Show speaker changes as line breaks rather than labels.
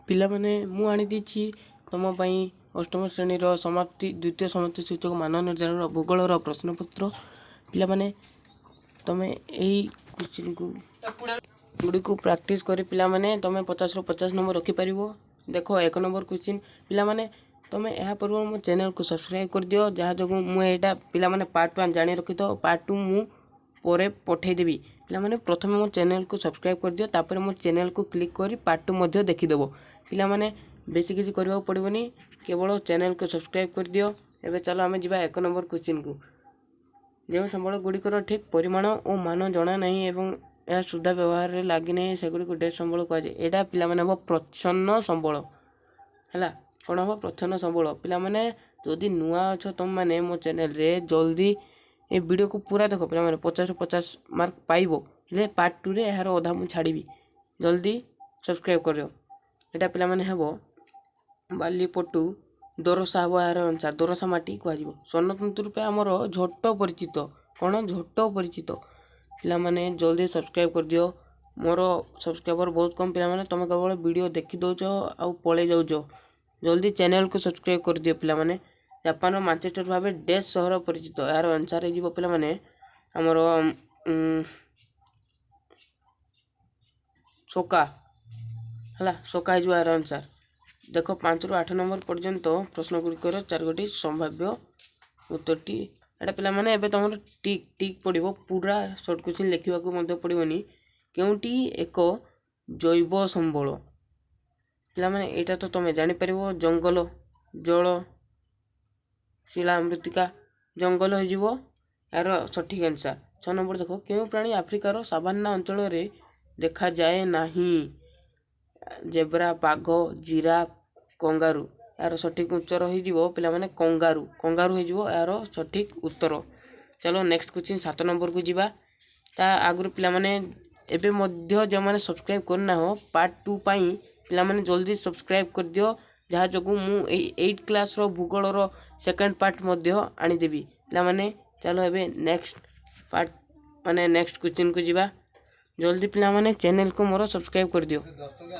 ପିଲାମାନେ, ମୁଁ ଆଣିଦେଇଛି ତୁମ ପାଇଁ ଅଷ୍ଟମ ଶ୍ରେଣୀର ସମାପ୍ତି, ଦ୍ୱିତୀୟ ସମାପ୍ତି ସୂଚକ ମାନ ନିର୍ଦ୍ଧାରଣର ଭୂଗୋଳର ପ୍ରଶ୍ନପତ୍ର। ପିଲାମାନେ, ତୁମେ ଏଇ କୋଶ୍ଚିନ୍କୁ ଗୁଡ଼ିକୁ ପ୍ରାକ୍ଟିସ୍ କରି ପିଲାମାନେ, ତୁମେ 50ରୁ 50 ନମ୍ବର ରଖିପାରିବ। ଦେଖ, 1 ନମ୍ବର କୋଶ୍ଚିନ୍। ପିଲାମାନେ, ତୁମେ ଏହା ପୂର୍ବରୁ ମୋ ଚ୍ୟାନେଲକୁ ସବସ୍କ୍ରାଇବ୍ କରିଦିଅ, ଯାହା ଯୋଗୁଁ ମୁଁ ଏଇଟା ପିଲାମାନେ ପାର୍ଟ 1 ଜାଣି ରଖିଥାଅ। ପାର୍ଟ 2 ମୁଁ ପରେ ପଠାଇଦେବି। ପିଲାମାନେ, ପ୍ରଥମେ ମୋ ଚ୍ୟାନେଲକୁ ସବସ୍କ୍ରାଇବ୍ କରିଦିଅ, ତାପରେ ମୋ ଚ୍ୟାନେଲକୁ କ୍ଲିକ୍ କରି ପାର୍ଟ 2 ମଧ୍ୟ ଦେଖିଦେବ। ପିଲାମାନେ, ବେଶୀ କିଛି କରିବାକୁ ପଡ଼ିବନି, କେବଳ ଚ୍ୟାନେଲକୁ ସବସ୍କ୍ରାଇବ୍ କରିଦିଅ। ଏବେ ଚାଲ ଆମେ ଯିବା 1 ନମ୍ବର କୋଶ୍ଚିନ୍କୁ। ଯେଉଁ ସମ୍ବଳ ଗୁଡ଼ିକର ଠିକ୍ ପରିମାଣ ଓ ମାନ ଜଣା ନାହିଁ ଏବଂ ଏହା ସୁଦ୍ଧା ବ୍ୟବହାରରେ ଲାଗିନାହିଁ, ସେଗୁଡ଼ିକୁ ଡେସ୍ ସମ୍ବଳ କୁହାଯାଏ। ଏଇଟା ପିଲାମାନେ ହେବ ପ୍ରଚ୍ଛନ୍ନ ସମ୍ବଳ। ହେଲା, କ'ଣ ହେବ? ପ୍ରଚ୍ଛନ୍ନ ସମ୍ବଳ। ପିଲାମାନେ, ଯଦି ନୂଆ ଅଛ ତୁମମାନେ ମୋ ଚ୍ୟାନେଲରେ, ଜଲ୍ଦି ଏ ଭିଡ଼ିଓକୁ ପୁରା ଦେଖ। ପିଲାମାନେ, 50ରୁ 50 ମାର୍କ ପାଇବ। ହେଲେ ପାର୍ଟ 2ରେ ଏହାର ଅଧା ମୁଁ ଛାଡ଼ିବି। ଜଲ୍ଦି ସବସ୍କ୍ରାଇବ୍ କରିବ। ଏଇଟା ପିଲାମାନେ ହେବ ବାଲିପଟୁ ଦୋରସା ହେବ ଏହାର ଆନ୍ସର୍। ଦୋରସା ମାଟି କୁହାଯିବ। ସ୍ୱର୍ଣ୍ଣତନ୍ତୁ ରୂପେ ଆମର ଝୋଟ ପରିଚିତ। କ'ଣ? ଝୋଟ ପରିଚିତ। ପିଲାମାନେ, ଜଲ୍ଦି ସବସ୍କ୍ରାଇବ୍ କରିଦିଅ। ମୋର ସବସ୍କ୍ରାଇବର୍ ବହୁତ କମ୍। ପିଲାମାନେ, ତୁମେ କେବଳ ଭିଡ଼ିଓ ଦେଖିଦେଉଛ ଆଉ ପଳେଇ ଯାଉଛ। ଜଲ୍ଦି ଚ୍ୟାନେଲକୁ ସବସ୍କ୍ରାଇବ୍ କରିଦିଅ। ପିଲାମାନେ, ଜାପାନର ମାଞ୍ଚେଷ୍ଟର ଭାବେ ଡେସ୍ ସହର ପରିଚିତ। ଏହାର ଆନ୍ସର୍ ହେଇଯିବ ପିଲାମାନେ ଆମର ସୋକା। ହେଲା, ସୋକା ହେଇଯିବ ଏହାର ଆନ୍ସର୍। ଦେଖ, 5ରୁ 8 ନମ୍ବର ପର୍ଯ୍ୟନ୍ତ ପ୍ରଶ୍ନ ଗୁଡ଼ିକର ଚାରିଗୋଟି ସମ୍ଭାବ୍ୟ ଉତ୍ତରଟି ଏଇଟା। ପିଲାମାନେ, ଏବେ ତୁମର ଟିକ୍ ଟିକ୍ ପଡ଼ିବ ପୁରା, ସର୍ଟ କୋଶ୍ଚିନ୍ ଲେଖିବାକୁ ମଧ୍ୟ ପଡ଼ିବନି। କେଉଁଟି ଏକ ଜୈବ ସମ୍ବଳ? ପିଲାମାନେ, ଏଇଟା ତ ତୁମେ ଜାଣିପାରିବ। ଜଙ୍ଗଲ, ଜଳ, ଶିଳା, ମୃତ୍ତିକା। ଜଙ୍ଗଲ ହେଇଯିବ ଏହାର ସଠିକ୍ ଆନ୍ସର୍। 6 ନମ୍ବର ଦେଖ, କେଉଁ ପ୍ରାଣୀ ଆଫ୍ରିକାର ସାଭାନ୍ନା ଅଞ୍ଚଳରେ ଦେଖାଯାଏ ନାହିଁ? ଜେବ୍ରା, ବାଘ, ଜିରାଫ, କଙ୍ଗାରୁ। ଏହାର ସଠିକ୍ ଉତ୍ତର ହେଇଯିବ ପିଲାମାନେ କଙ୍ଗାରୁ। କଙ୍ଗାରୁ ହେଇଯିବ ଏହାର ସଠିକ୍ ଉତ୍ତର। ଚାଲ ନେକ୍ସଟ କ୍ୱେଶ୍ଚିନ୍ 7 ନମ୍ବରକୁ ଯିବା। ତା ଆଗରୁ ପିଲାମାନେ, ଏବେ ମଧ୍ୟ ଯେଉଁମାନେ ସବସ୍କ୍ରାଇବ୍ କରିନାହ ପାର୍ଟ 2 ପାଇଁ, ପିଲାମାନେ ଜଲ୍ଦି ସବସ୍କ୍ରାଇବ୍ କରିଦିଅ, ଯାହା ଯୋଗୁଁ ମୁଁ ଏଇ 8 କ୍ଲାସ୍ର ଭୂଗୋଳର ସେକେଣ୍ଡ ପାର୍ଟ ମଧ୍ୟ ଆଣିଦେବି। ପିଲାମାନେ, ଚାଲ ଏବେ ନେକ୍ସଟ ପାର୍ଟ ମାନେ ନେକ୍ସଟ କ୍ୱେଶ୍ଚିନ୍କୁ ଯିବା। ଜଲ୍ଦି ପିଲାମାନେ ଚ୍ୟାନେଲକୁ ମୋର ସବସ୍କ୍ରାଇବ୍ କରିଦିଅ।